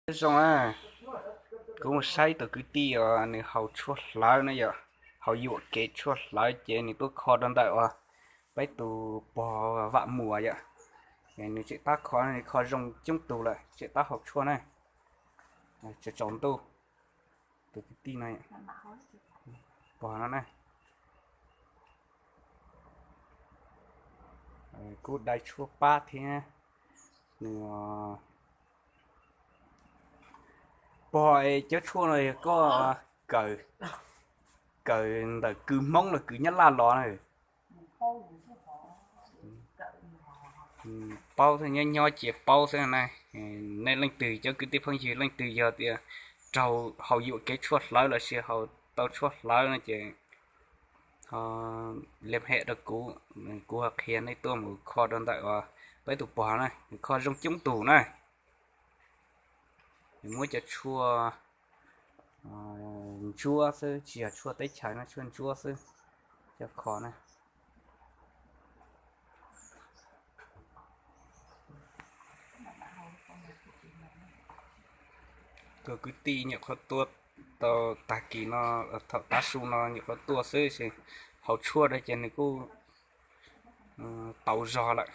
Zoo na, kuv mus saib tus kwv tij uas nws haus tshuaj hlawv na yom, haus yuam kev tshuaj hlawv ces nws tuaj kho rau ntawm uas peb tus pog Vam Muas yom. Nws tseem tab kho, nws kho zoo coob tug lawm, tseem tab haus tshuaj na, tsaus ntuj. Tus kwv tij no pog no na, kuj dai tshuaj pab thiab. Nws pog, cov tshuaj no yog koj kawm, kawm ntawm kws Hmoob los kws Nyab Laj los na? Paub xwb, nyob nyob ces paub xwb na. Nej leej twg, cov kwv tij phooj ywg leej twg yog tias raug haus yuam kev tshuaj hlawv los sis haus tau tshuaj hlawv no ces ho liam hem rau kuv, kuv ho qhia nej tuaj mus kho rau ntawm uas peb tus pog na, nws kho zoo coob tug na. Nws muab cov tshuaj ntsuab xwb, tsis yog tshuaj teb chaws no, tshuaj ntsuab xwb coj kho na. Tus kwv tij nyuam qhuav tuaj tau tag kis no, thaum tav su no nyuam qhuav tuaj xwb ces haus tshuaj rau ces nws kuj tau zog lawm.